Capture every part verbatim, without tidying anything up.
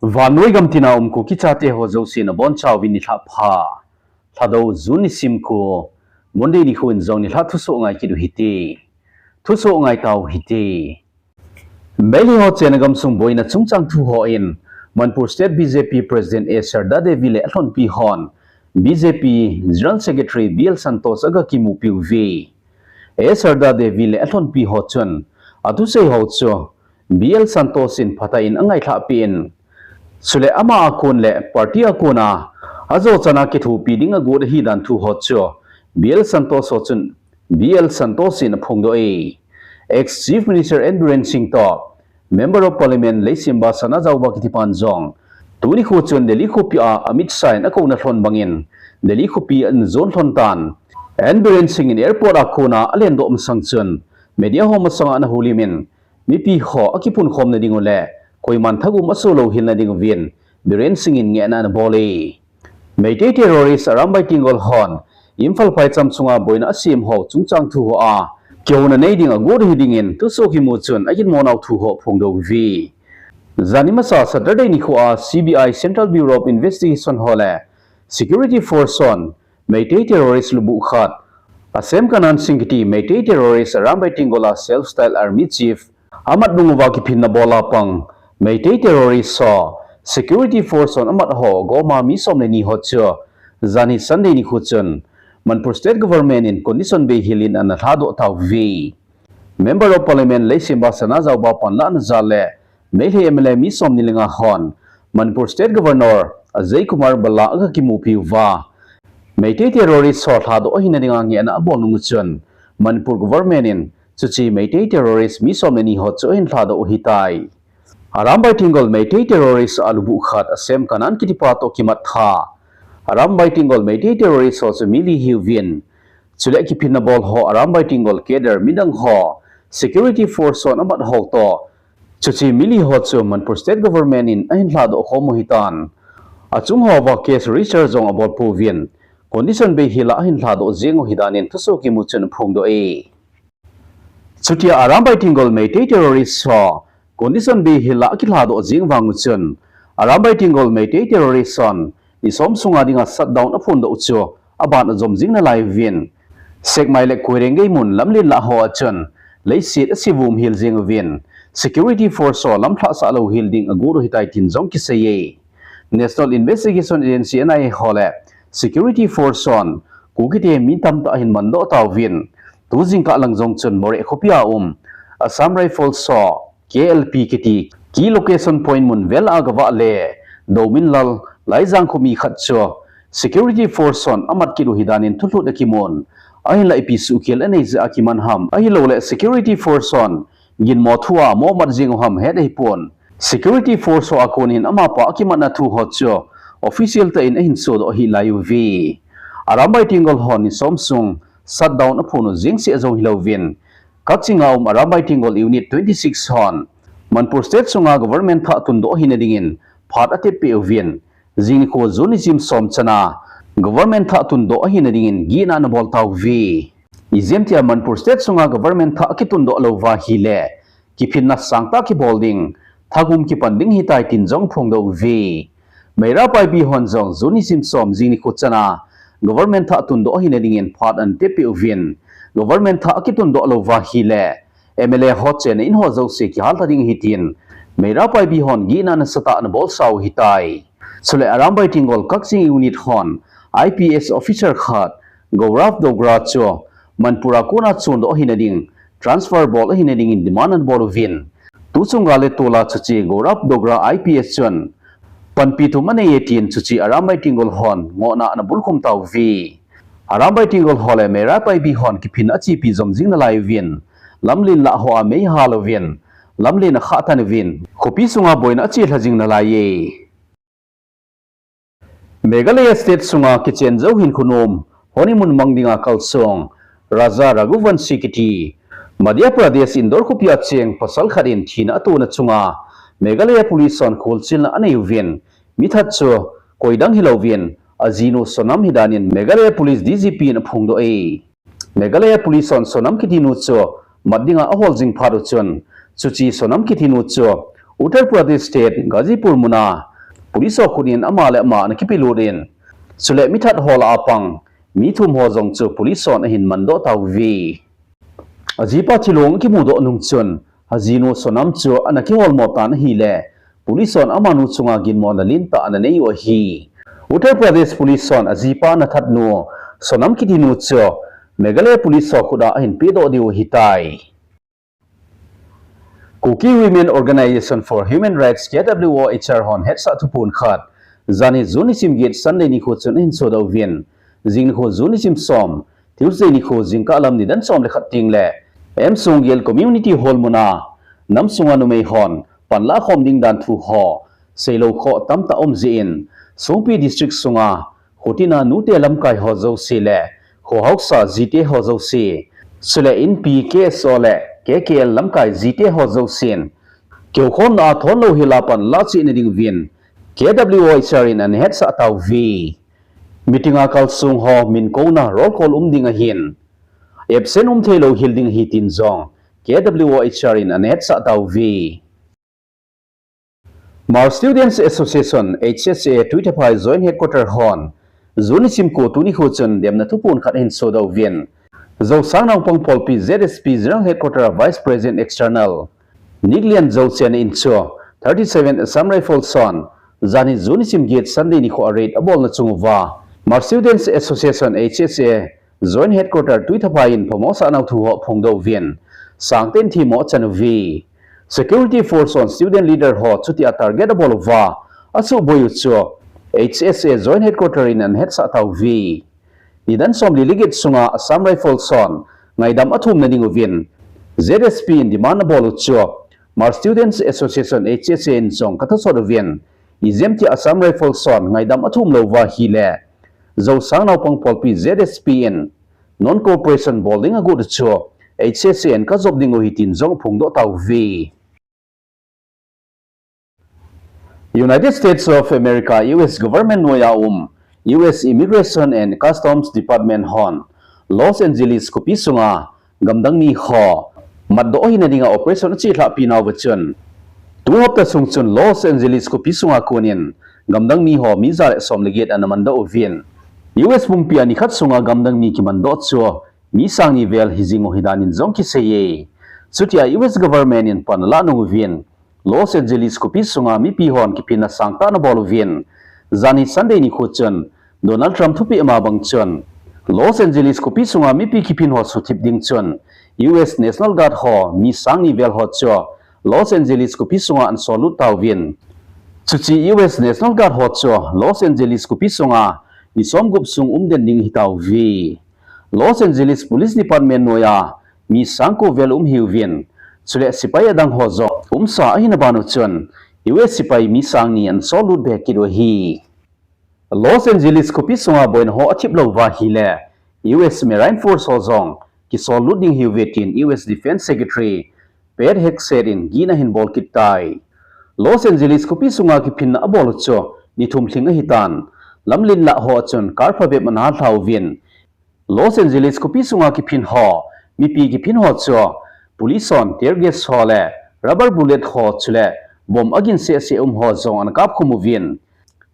Vannoi gam tina um Kuki chate ho jouse nabonchauvin nilhah pha. Lhado June nisim ko, Monday nikho in jong nilhah thusoh ngai kit u hite. Thusoh ngai tau hite. Meitei ho chenna gamsung boina chungchang thu hon, Manipur State B J P President A Sharda Devi le alhonpi hon B J P General Secretary B L Santosh aga kimupi uve. A Sharda Devi le alhonpi ho chun athusei ho chu B L Santosh in phatah in angailhah peh in, chule ama a kon le party a kona ajo chana kithopi ding agot ahi dan thu ho chu B L Santosh ho chun B L Santosh in aphongdoh e. Ex Chief Minister N Biren Singh toh Member of Parliament Leishemba Sanajaoba kitipan jong tuni kho chun Delhi khopi a Amit Shah in akouna lhon bangin Delhi khopi a anajon lhon tan. N Biren Singh in airport a kona alendoh masang chun media ho masanga ana houlim in, mipi ho akipunkhom na ding u le koiman thagum asoh lou hel na ding uvin Biren Singh in ngehna anabol e. Meitei terrorist Arambai Tenggol hon Imphal phaicham chunga boina asem ho chungchang thu hoa kihouna nei ding agot ahi dingin thusoh kimu chun aginmo nau thu ho aphongdoh uve. Jani masa Saturday nikho a C B I Central Bureau of Investigation ho le Security Force hon Meitei terrorist lubuh khat Asem Kanan Singh kiti Meitei terrorist Arambai Tenggol a self-style army chief amat dunguva kiphinna bola pang Meitei terrorist ho Security Force hon amat ho goma mi som le ni ho chu jani Sunday nikho chun Manipur State Government in condition bei hel in ana lhadoh tauve. Member of Parliament Leishemba Sanajaoba panlahna jal le Meitei M L A mi som ni le nga hon Manipur State Governor Ajay Kumar Bhalla aga kimupi uva, Meitei terrorist ho lhadoh ahi na dinga ngehna abol nung chun Manipur Government in chuche Meitei terrorist mi som le ni ho chu ahin lhadoh u ahitai. Arambai Tenggol Meitei terrorist a lubuh khat Asem Kanan kitipa toh kimat tha Arambai Tenggol Meitei terrorist ho chu mi li ahiuvin, chule kiphinna bol ho Arambai Tenggol cadre midang ho Security Force hon amat ho toh chuche mi li ho chu Manipur State Government in ahin lhadoh khom u ahitan. Achung hova case register jong abol pouvin, condition bei hel a ahin lhadoh jeng u ahi danin thusoh kimu chun aphongdoh e. Chutia Arambai Tenggol Meitei terrorist ho condition bei hel a akilhadoh jeng vang u chun Arambai Tenggol Meitei terrorist hon ni som sunga dinga shutdown aphondoh u chu aban ajom jing nalai uvin, Sekmai le Koirengei mun lamlen lah ho a chun leiset asevum hel jeng uvin, Security Force ho lamlhah sah lou hel ding agot u ahitai tin jong kisei e. National Investigation Agency N I A ho le Security Force hon Kukite mi tamtah ahin mandoh tauvin, tu jingkah lang jong chun Moreh khopi a um Assam Rifles ho K L P kiti key location point mun vel a gavah le Dominlal Laijang khomi khat chu Security Force hon amat kit u ahi danin thulhut akimun. Ahinla ipi suhkhel anei jeh a kiman ham, ahilouleh Security Force hon ginmo thu a amo mat jing u ham het ahipon. Security Force ho a konin amapa akimatna thu ho chu official tah in ahin sodoh hih lai uve. Arambai Tenggol hon ni som sung shutdown aphon u jeng seh jong hilouvin, Kakching a um Arambai Tenggol Unit twenty six hon Manipur State sunga government thah tundoh ahi na dingin phat atep peh uvin, jing nikho June nisim som chana government thah tundoh ahi na dingin gihna anabol tauve. Ijemtia Manipur State sunga government thah akitundoh lou uva ahile kiphinna sangtah kibol ding, thagum kipan ding ahitai tin jong aphongdoh uve. Meira Paibi hon jong June nisim som jing nikho chana government thah tundoh ahi na dingin phat anatep peh uvin, government thah akitundoh lou uva ahile M L A ho chenna in ho jouse kihallha ding ahi tin Meira Paibi hon gihna nasatah anabol sau ahitai. Chule Arambai Tenggol Kakching Unit hon I P S officer khat Gaurav Dogra chu Manipur a kona chondoh ahi na ding, transfer bol ahi na dingin demand anabol uvin, tuchung gal le tol a chuche Gaurav Dogra I P S chun panpi thum anei e tin chuche Arambai Tenggol hon ngohna anabulkhum tauve. Arambai Tenggol ho le Meira Paibi hon kiphinna achepi jom jing nalai uvin, lamlen lah ho a mei ahal uvin, lamlen akhah tan uvin, khopi sunga boina achelha jing nalai e. Meghalaya State sunga kichen jou hinkho nom hon imun mang dinga kalsong Raja Raghuvanshi kiti Madhya Pradesh Indore khopi a cheng pasal khat in thina atona chunga Meghalaya Police hon kholchilna anei uvin, mithat chu koidang hilouvin ajinu Sonam ahi danin Meghalaya Police D G P in aphongdoh e. Meghalaya Police hon Sonam kitinu chu mat dinga ahol jing phat u chun, chuche Sonam kitinu chu Uttar Pradesh State Ghazipur muna police ho khut in ama le ama ana kipelut in, chule mithat ho lah a pang mi thum ho jong chu police hon ahin mandoh tauve. Ajipa thilong akimudoh nung chun, ajinu Sonam chu ana kiholmo tan ahile, police hon amanu chunga ginmo na lentah ana nei u ahi. Uttar Pradesh police hon ajipa ana thatnu Sonam kitinu chu Meghalaya police ho khut a ahin pedoh diu ahitai. Kuki Women Organization for Human Rights, K W O H R hon hetsah thuphon khat, janhi June nisim get Sunday nikho chun ahin sodoh uvin, jing nikho June nisim som, Tuesday nikho jingkah lam nidan som le khat tengle, M Songgel Community Hall muna, nam sunga numei hon panlah khom ding dan thu ho seilou kho tamtah um jeh in, Songpi District sunga, Khotina nute lamkai ho jouse le, khohaosa jite ho jouse, chule Inpi K S O le K K L lamkai jite ho jousen, kihoukhomna a thonlou hela panlah chehna ding uvin, K W O H R in ana hetsah tauve. Meeting a kalsong ho min kouna roll call um ding ahin, absent um theilou hel ding ahi tin jong K W O H R in ana hetsah tauve. Hmar Students Association, H S A, Tuithaphai Joint Headquarter hon, June nisim ko tuni nikho chun demna thuphon khat ahin sodoh uvin, Jousang Naopang Pholpi Z S P General Headquarter Vice President External, Nicklian Jousen in chu, thirty-seven Assam Rifles hon, janhi June nisim get Sunday nikho a raid abolna chung uva, Hmar Students Association, H S A, Joint Headquarter Tuithaphai in phamo asah nau thu ho aphongdoh uvin, sangtah in themmo achan uve. Security Force hon student leader ho chutia target abol uva, asuhboi u chu H S A Joint Headquarter in ana hetsah tauve. Nidan somli le get sunga Assam Rifles hon ngaidam athumna ding uvin, Z S P in demand abol u chu Hmar Students Association, H S A in jong kathasot uvin, ijemtia Assam Rifles hon ngaidam athum lou uva ahile, Jousang Naopang Pholpi Z S P in non-cooperation bol ding agot u chu H S A in kajop ding u ahi tin jong aphongdoh tauve. United States of America, U S Government noiya um, U S Immigration and Customs Department hon Los Angeles khopi sunga gamdang mi ho matdoh hina dinga operation achelhahpi nauva chun, tu hapta sung chun Los Angeles khopi sunga konin gamdang mi ho mi ja le som le get ana mandoh uvin, U S pumpi a nikhat sunga gamdang mi kimandoh chu mi sang ni vel hijing u ahi danin jong akiseiye. Chutia U S government in pan alah nung uvin, Los Angeles khopi sunga mipi hon kiphinna sangtah ana bol uvin, janhi Sunday nikho chun Donald Trump thupeh ama bang chun, Los Angeles khopi sunga mipi kiphin ho suthip ding chun, U S National Guard ho mi sang ni vel ho chu Los Angeles khopi sunga ana sollut tauvin, chuche U S National Guard ho chu Los Angeles khopi sunga ni somgup sung umden ding ahitauve. Los Angeles Police Department noiya mi sang ko vel um ahiuvin, chule sepai adang ho jong umsa ahina ban u chun, U S sepai mi sang ni ana sollut be kit u ahi. Los Angeles khopi sunga boina ho athip lou uva ahile, U S Marine Force ho jong kisollut ding ahiuve tin U S Defense Secretary Pete Hegseth in gihna ahin bol kit tai. Los Angeles khopi sunga kiphinna abol u chu ni thum lhing ahitan, lamlen lah ho a chun car phabep ana halha uvin, Los Angeles khopi sunga kiphin ho, mipi kiphin ho chu police hon tear gas ho le rubber bullet ho chule bomb agin sehseh um ho jong ana kapkhum uvin,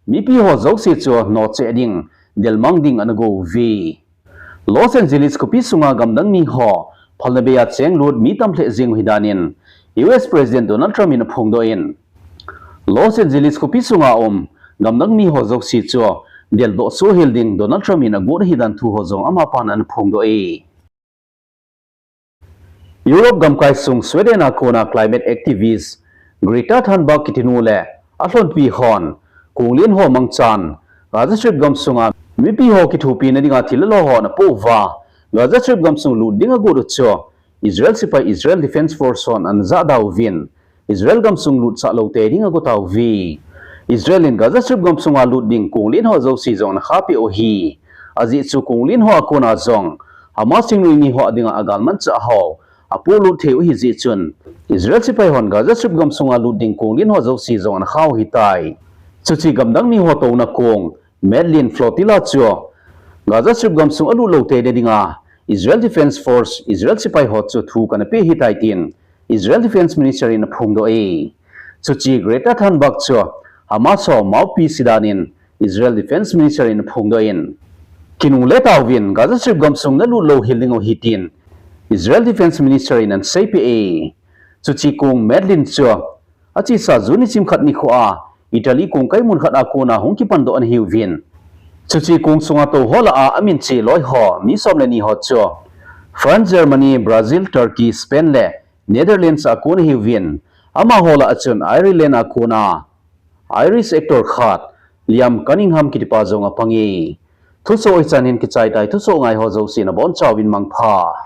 mipi ho jouse chu nocheh ding, delmang ding ana gouve. Los Angeles khopi sunga gamdang mi ho phalna beiya chenglut mi tam lheh jeng u ahi danin U S President Donald Trump in aphongdoh in, Los Angeles khopi sunga um gamdang mi ho jouse chu deldoh sohhel ding Donald Trump in agot ahi dan thu ho jong amapan ana phongdoh e. Europe gamkai sung Sweden a kona climate activist Greta Thunberg kitinu le alhonpi hon konglen ho mangchan Gaza Strip gamsunga mipi ho kithopina dinga thil alo ho ana poh uva, Gaza Strip gamsung lut ding agot u chu Israel sepai Israel Defense Force hon ana jahda uvin, Israel gamsung lutsah lou tei ding agot tauve. Israel in Gaza Strip gamsunga lut ding konglen ho jouse jong ana khahpeh u ahi. Ajeh chu konglen ho a kona jong Hamas thingnoi mi ho a dinga agalmanchah ho apolut thei u ahi jeh chun, Israel sepai hon Gaza Strip gamsunga lut ding konglen ho jouse jong ana khah u ahitai. Chuche gamdang mi ho touna kong Medlin Flotilla chu Gaza Strip gamsung alut lou teina dinga Israel Defense Force Israel sepai ho chu thu kana pe ahitai tin Israel Defense Minister in aphongdoh e. Chuche Greta Thunberg chu Hamas ho mouthpiece hidan in Israel Defense Minister in aphongdoh in, kinungle tauvin Gaza Strip gamsung nalut lou hel ding u ahi tin Israel Defense Minister in aseipeh e. Chuche kong Madeleine chu achesa June nisim khat nikho a Italy kong kai mun khat a kona hung kipandoh ana hiuvin, chuche kong sunga tou ho lah a amin che loi ho mi som le ni ho chu France, Germany, Brazil, Turkey, Spain le Netherlands a kon ahiuvin, amaho lah a chun Ireland a kona Irish actor khat Liam Cunningham kitipa jong apang e. Thusoh hichan hin kichai tai, thusoh ngai ho jouse nabonchauvin mangpha.